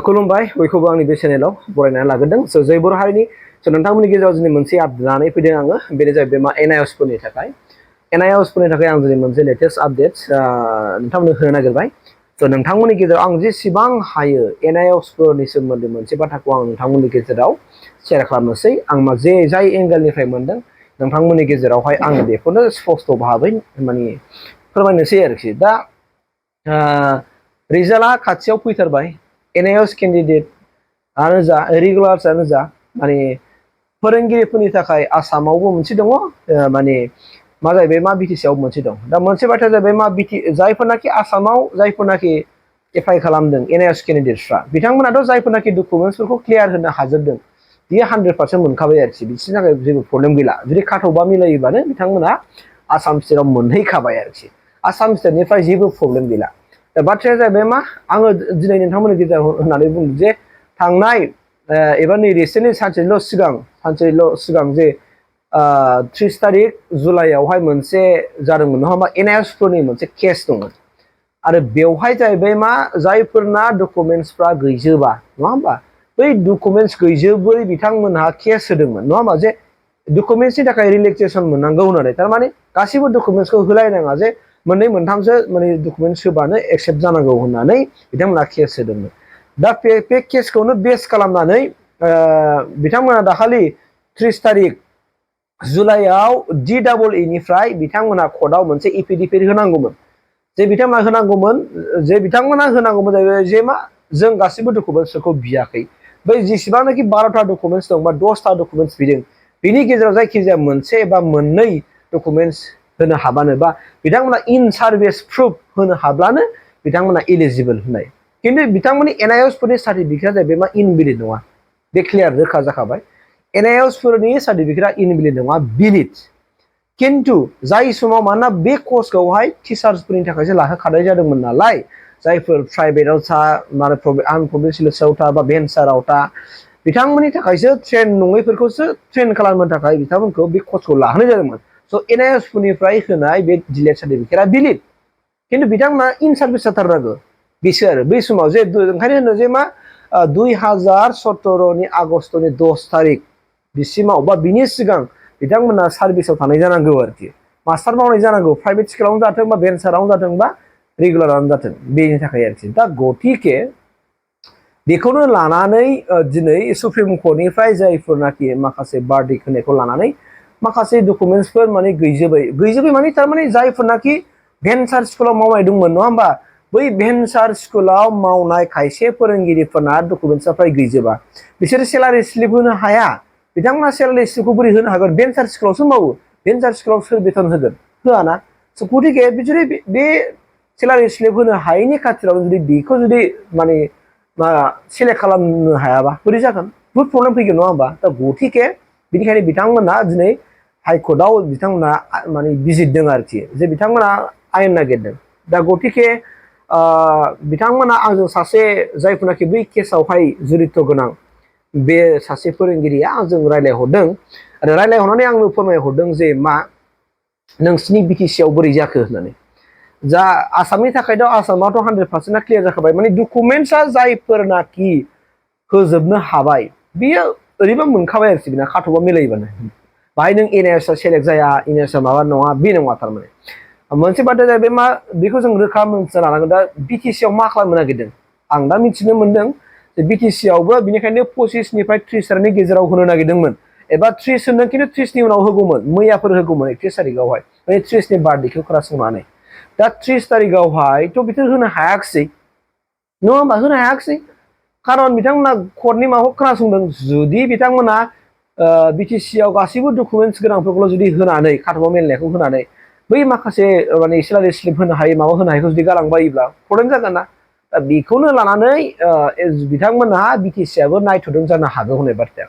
खुलुमबाय बयखौबो आंनि बे चेनेलाव बरायनानै लाग्रोदों जय बर' हारिनि नोंथांमोननि गेजेराव दिनै मोनसे आपडेट लानानै फैदों आङो बेनो जाहैबाय मा NIOS फोरनि थाखाय आं दिनै मोनसे लेटेस्ट आपडेट नोंथांमोननो होनो नागिरबाय नोंथांमोननि गेजेराव आं जेसेबां हायो NIOS फोरनि सोमोन्दै मोनसे बाथ्राखौ आं नोंथांमोननि गेजेराव शेयार खालामनोसै आं जाय एंगेलनिफ्राय मोनदों नोंथांमोननि गेजेरावहाय आं बेखौनो स्पष्ट भाबै माने फोरमायनोसै आरोखि दा रिजाल्टआ खाथियाव फैथारबाय NIOS कैंडिडेट आनो जा रेगुलार्स आनो जा माने फोरोंगिरिफोरनि थाखाय आसामावबो मोनसे दङ माने मा जाहैबाय मा BTC आव मोनसे दं दा मोनसे बाथ्राया जाहैबाय मा जायफोरनाखि आसामाव जायफोरनाखि एप्लाइ खालामदों NIOS कैंडिडेट्सफ्रा बिथांमोनाथ' जायफोरनाखि डकुमेन्ट्सफोरखौ क्लियार होनो हाजोबदों बियो 100% मोनखाबाय आरोखि बिसोरनि थाखाय जेबो प्रब्लेम गैला जुदि काटअफआ मिलायोबानो बिथांमोना आसाम स्टेटआव मोनहैखाबाय आरोखि आसाम स्टेटनिफ्राय जेबो प्रब्लेम गैला दा बाथ्राया जाहैबाय मा आङो दिनै नोंथांमोननि गेजेराव होननानै बुंदों जे थांनाय एबा नै रिसेन्टलि सानसेल' सिगां जे 30 तारिख जुलाइआवहाय मोनसे जादोंमोन नङा होमबा NIOS फोरनि मोनसे केस दंमोन आरो बेवहाय जाहैबाय मा जायफोरना डकुमेन्ट्सफ्रा गैजोबा नङा होमबा बै डकुमेन्ट्स गैजोबै बिथांमोनहा केस होदोंमोन नङा होमबा जे डकुमेन्ट्सनि थाखाय रिलेक्सेसन मोननांगौ होननानै थारमाने गासैबो डकुमेन्ट्सखौ होलायनाङा जे मोननै मोनथामसो माने डकुमेन्ट्स होबानो एक्सेप्ट जानांगौ होननानै बिथांमोनहा केस होदोंमोन दा बे केसखौनो बेस खालामनानै बिथांमोना दाखालि 30 तारिख जुलाइआव DEE निफ्राय बिथांमोना कर्टआव मोनसे एफिडेभिट होनांगौमोन जे बिथांमोना होनांगौमोन जाहैबाय जे मा जों गासैबो डकुमेन्ट्सफोरखौ बियाखै बै जेसेबांनाखि 12टा डकुमेन्ट्स दं बा 10टा डकुमेन्ट्स बिदों बिनि गेजेराव जायखिजाया मोनसे एबा मोननै डकुमेन्ट्स होनो हाबानो बा बिथांमोना इन सार्भिस प्रुफ होनो हाब्लानो बिथांमोना एलिजिबल होनाय खिन्थु बिथांमोननि NIOS फोरनि सार्टिफिकेटआ जाहैबाय मा इनभेलिड नङा बे क्लियार रोखा जाखाबाय NIOS फोरनि सार्टिफिकेटआ इनभेलिड नङा भेलिड खिन्थु जाय समाव मानोना बे कर्सखौहाय टिचार्सफोरनि थाखायसो लाहोखानाय जादोंमोन नालाय जायफोर प्राइभेटआव अनप्रफेशनेलआव था बा भेन्साराव था बिथांमोननि थाखायसो ट्रेन नङैफोरखौसो ट्रेन खालामनो थाखाय बिथांमोनखौ बे कर्सखौ लाहोनाय जादोंमोन स' NIOS फोरनिफ्राय होनाय बे डिलेड सार्टिफिकेटआ भेलिड खिन्थु बिथांमोना इन सार्भिस जाथारनांगौ बिसो आरो बै समाव जे ओंखायनो होनो जे मा 2017 आगष्टनि 10 तारिख बिसिमाव बा बिनि सिगां बिथांमोना सार्भिसाव थानाय जानांगौ आरोखि मास्टार मावनाय जानांगौ प्राइभेट स्कुलावनो जाथों बा भेन्सारावनो जाथों बा रेगुलारावनो जाथों बेनि थाखाय आरोखि दा गतिके बेखौनो लानानै दिनै सुप्रिम कर्टनिफ्राय जायफोरनाखि माखासे बार्डिक होनायखौ लानानै माखासे डकुमेन्ट्सफोर माने गैजोबै माने थारमाने जायफोरनाखि भेन्सार स्कुलाव मावनाय दंमोन नङा होमबा बै भेन्सार स्कुलाव मावनाय खायसे फोरोंगिरिफोरना डकुमेन्ट्सआ फ्राय गैजोबा बिसोर सेलारि स्लिप होनो हाया बिथांमोना सेलारि स्लिपखौ बोरै होनो हागोन भेन्सार स्कुलावसो मावो भेन्सार स्कुलाव सोर बेथन होगोन होआना गतिके बिसोरो बे सेलारि स्लिप होनो हायैनि खाथिराव जुदि बेखौ जुदि माने सेलेक्ट खालामनो हायाबा बोरै जागोन बुहुद प्रब्लेम फैगोन नङा होमबा दा गतिके बेनिखायनो बिथांमोना दिनै हाइकर्टआव बिथांमोना माने बिजिरदों आरोखि जे बिथांमोना आयेन नागिरदों दा गतिके बिथांमोना आंजों सासे जायफोरनाखि बै केसावहाय जड़ित गोनां बे सासे फोरोंगिरिया आंजों रायलायहरदों आरो रायलायहरनानै आंनो फोरमायहरदों जे मा नोंसिनि BTC आव बोरै जाखो होननानै जा आसामनि थाखायथ' आसामावथ' 100% क्लियार जाखाबाय माने डकुमेन्ट्सआ जायफोरनाखि होजोबनो हाबाय बियो ओरैबा मोनखाबाय आरोखि बिना काटअफआ मिलायोबानो बाहाय नों NIOS सेलेक्ट जाया NIOS माबा नङा बे नङा थारमाने मोनसे बाथ्राया जाहैबाय मा बेखौ जों रोखा मोनथिना लानांगोन दा BTC आव मा खालामनो नागिरदों आं दा मिथिनो मोनदों जे BTC आवबो बिनिखायनो 25 निफ्राय 30 तारिखनि गेजेराव होनो नागिरदोंमोन एबा 30 होनो खिन्थु 30 नि उनाव होगौमोन मैयाफोर होगौमोन 31 तारिखआवहाय माने 30 नि बार्डेखौ खोनासंनानै दा 30 तारिखआवहायथ' बिसोर होनो हायाखिसै नङा होमबा होनो हायाखिसै खारन बिथांमोना कर्टनि माबाखौ खोनासंदों जुदि बिथांमोना BTC आव गासैबो डकुमेन्ट्स गोनांफोरखौल' जुदि होनानै काटअफआव मिलायनायखौ होनानै बै माखासे माने सेलारि स्लिप होनो हायै माबा होनो हायैखौ जुदि गालांबायोब्ला प्रब्लेम जागोन ना दा बेखौनो लानानै बिथांमोनहा BTC आबो नायथ'दों जानो हागौ होननाय बाथ्राया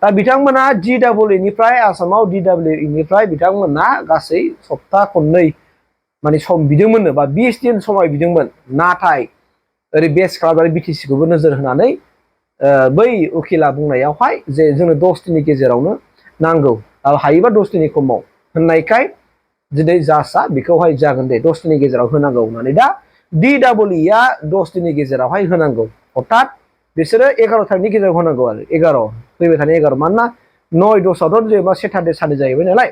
दा बिथांमोना DEE निफ्राय आसामाव DEE निफ्राय बिथांमोना गासै सप्ता खननै माने सम बिदोंमोननो बा 20 दिन समाय बिदोंमोन नाथाय ओरै बेस खालामनानै BTC खौबो नोजोर होनानै बै उकिला बुंनायावहाय जे जोंनो 10 दिननि गेजेरावनो नांगौ हायोबा 10 दिननि खमाव होननायखाय दिनै जासा बेखौहाय जागोन दे 10 दिननि गेजेराव होनांगौ होननानै दा DEE आ 10 दिननि गेजेरावहाय होनांगौ हथात बिसोरो 11 थारिखनि गेजेराव होनांगौ आरो 11 फैबाय थानाय 11 मानोना 9 10आवथ' जेनेबा सेटारडे सानडे जाहैबाय नालाय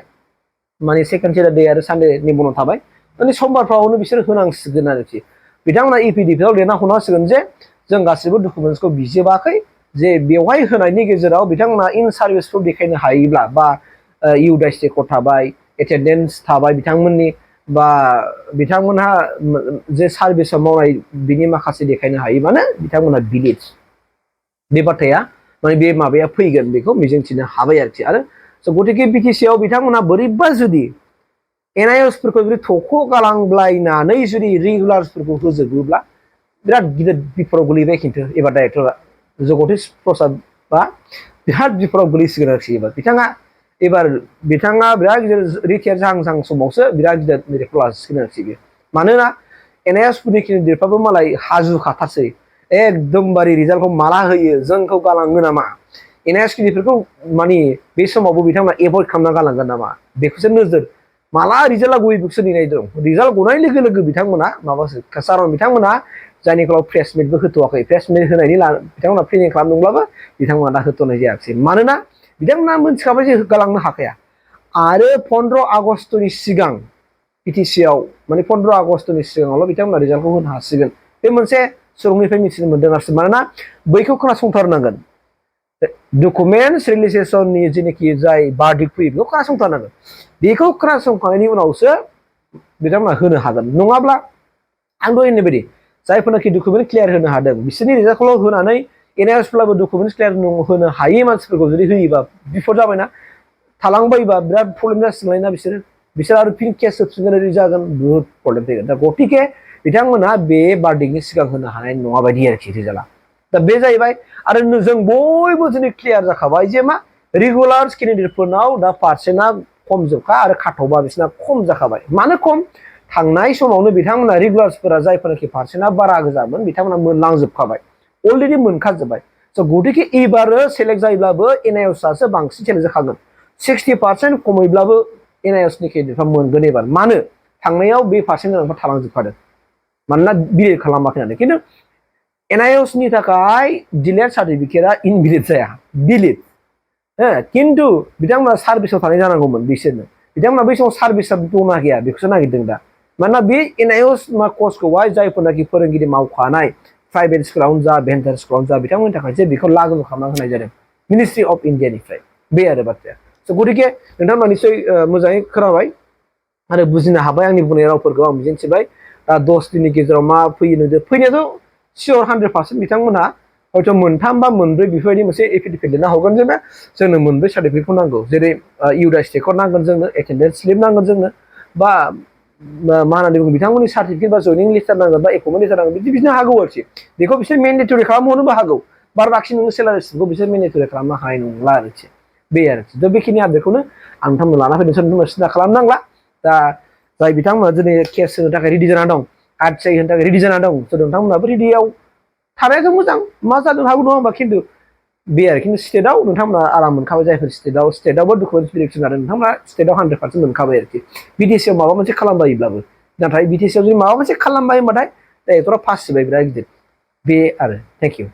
माने सेकेन्ड सेटारडे आरो सानडेनि बन्द थाबाय माने समबारफ्रावनो बिसोर होनांसिगोन आरोखि बिथांमोना एफिडेभिटआव लिरना हरनांसिगोन जे जों गासिबो डकुमेन्टसखौ बिजोबाखै जे बेवहाय होनायनि गेजेराव बिथांमोना इन सार्भिसखौ देखायनो हायोब्ला बा इउडाइस रेकर्ड थाबाय एटेन्डेन्स थाबाय बिथांमोननि बा बिथांमोनहा जे सार्भिसआव मावनाय बिनि माखासे देखायनो हायोबानो बिथांमोना भिलेज बे बाथ्राया माने बे माबाया फैगोन बेखौ मिजिंथिनो हाबाय आरोखि आरो गतिके बिटिसिआव बिथांमोना बोरैबा जुदि NIOS-फोरखौ जुदि थख' गालांब्लायनानै जुदि रेगुलार्सफोरखौ होजोबोब्ला बिराद गिदिर बिफोराव गोलैबाय खिन्थु एबार डाइरेक्टरा जगदीश प्रसाद बा बिराद बिफोराव गोलैसिगोन आरोखि एबार बिथाङा बिराद गिदिर रिटायार जाहां समावसो बिराद गिदिर मेरिटखौ लासिगोन आरोखि बे मानोना NIOS-फोरनि केन्डिडेटफ्राबो मालाय हाजुखाथारसै एकदमबारे रिजाल्टखौ माला होयो जोंखौ गालाङो नामा NIOS केन्डिडेटफोरखौ माने बे समावबो बिथांमोना एभयड खालामना गालांगोन नामा बेखौसो नोजोर माला रिजाल्टआ गयो बेखौसो नेनाय दं रिजाल्ट गनाय लोगो लोगो बिथांमोना माबासो खारन बिथांमोना जायनि कलाव प्रेस मिटबो होथ'वाखै प्रेस मिट होनायनि बिथांमोना प्लेनिं खालामदोंब्लाबो बिथांमोना दा होथ'नाय जायाखिसै मानोना बिथांमोना मोनथिखाबाय जे गालांनो हाखाया आरो 15 आगस्तनि सिगां बिटिसिआव माने 15 आगस्तनि सिगाङावल' बिथांमोना रिजाल्टखौ होनो हासिगोन बे मोनसे सुरंनिफ्राय मिथिनो मोनदों आरो मानोना बैखौ खोनासंथारनांगोन डकुमेन्टस रिलिजेसननि जेनाखि जाय बार्डिक फैयो बेखौ खोनासंथारनांगोन बेखौ खोनासंखांनायनि उनावसो बिथांमोना होनो हागोन नङाब्ला आं दहाय होननाय बायदि जायफोरनाखि डकुमेन्ट क्लियार होनो हादों बिसोरनि रिजाल्टखौल' होनानै NIOS-फोराबो डकुमेन्ट क्लियार होनो हायै मानसिफोरखौ जुदि होयोबा बिफद जाबायना थालांबायबा बिराद प्रब्लेम जासिगोनलायना बिसोर आरो फिन केस होफिनगोन ओरै जागोन बुहुद प्रब्लेम फैगोन दा गतिके बिथांमोना बे बार्डिकनि सिगां होनो हानाय नङा बायदि आरोखि रिजाल्टआ दा बे जाहैबाय आरो जों बयबो दिनै क्लियार जाखाबाय जे मा रेगुलार केन्डिडेटफोरनाव दा पार्सेन्टआ खम जोबखा आरो काटअफआ बिसोरना खम जाखाबाय मानो खम थांनाय समावनो बिथांमोना रेगुलार्सफोरा जायफोरनाखि पार्सेन्टआ बारा गोजामोन बिथांमोना मोनलांजोबखाबाय अलरेडि मोनखाजोबबाय गतिके एबारो सेलेक्ट जायोब्लाबो NIOS-आसो बांसिन सेलेक्ट जाखागोन 60% खमैब्लाबो NIOS-नि केन्डिडेटफ्रा मोनगोन एबार मानो थांनायाव बे पार्सेन्ट गोनांफ्रा थालांजोबखादों मानोना बिलेट खालामाखै होननानै खिन्थु NIOS-नि थाखाय डिलेड सार्टिफिकेटआ इनभिलिड जाया बिलिड खिन्थु बिथांमोना सार्भिसाव थानाय जानांगौमोन बिसोरनो बिथांमोना बै समाव सार्भिसआ दंना गैया बेखौसो नागिरदों दा मानोना बे NIOS कर्सखौहाय जायफोरनाखि फोरोंगिरि मावखानाय प्राइभेट स्कुलावनो जा भेन्सार स्कुलावनो जा बिथांमोननि थाखायसो बेखौ लागु खालामना होनाय जादों मिनिस्ट्रि अफ इन्डियानिफ्राय बे आरो बाथ्राया गतिके नोंथांमोना निस्सय मोजाङै खोनाबाय आरो बुजिनो हाबाय आंनि बुंनाय रावफोरखौ आं मिजिंथिबाय दा 10 दिननि गेजेराव मा फैयो नोंजों फैनायाथ' सियर 100% बिथांमोना हयथ' मोनथाम बा मोनब्रै बेफोरबायदि मोनसे एफिडेभिट लिरना हरगोन जे जोंनो मोनब्रै सार्टिफिकेटखौ नांगौ जेरै इउडाइस रेकर्ड नांगोन जोंनो एटेन्डेन्स स्लिप नांगोन जोंनो बा मा होननानै बुङो बिथांमोननि सार्टिफिकेट बा जयनिं लेटार नांगोन बा एपइन्टमेन्ट लेटार नांगोन बिदि बिदिनो हागौ आरोखि बेखौ बिसोर मेन्डेटरि खालामहरनोबो हागौ बार बाखि नोङो सेलारिसखौ बिसोर मेन्डेटरि खालामनो हानाय नंला आरोखि बे आरोखि दा बेखिनि आपडेटखौनो आं नोंथांमोन लाना फैदों नोंथांमोना सिन्था खालामनांला दा जाय बिथांमोना दिनै केस होनो थाखाय रेडि जाना दं आरटिआइ होनो थाखाय रेडि जाना दं नोंथांमोनाबो रेडियाव थानायाथ' मोजां मा जादों हागौ नङा होमबा खिन्थु बे आरो खिन्थु स्टेटआव नोंथांमोना आराम मोनखाबाय जायफोर स्टेटआवबो डकुमेन्टस भेरिफिकेसन जादों नोंथांमोना स्टेटआव 100% मोनखाबाय आरोखि बिटिसिआव माबा मोनसे खालामबायोब्लाबो नाथाय बिटिसिआव जुदि माबा मोनसे खालामबाय होनबाथाय डाइरेक्टरा फासिबाय बिराद गिदिर बे आरो थेंक इउ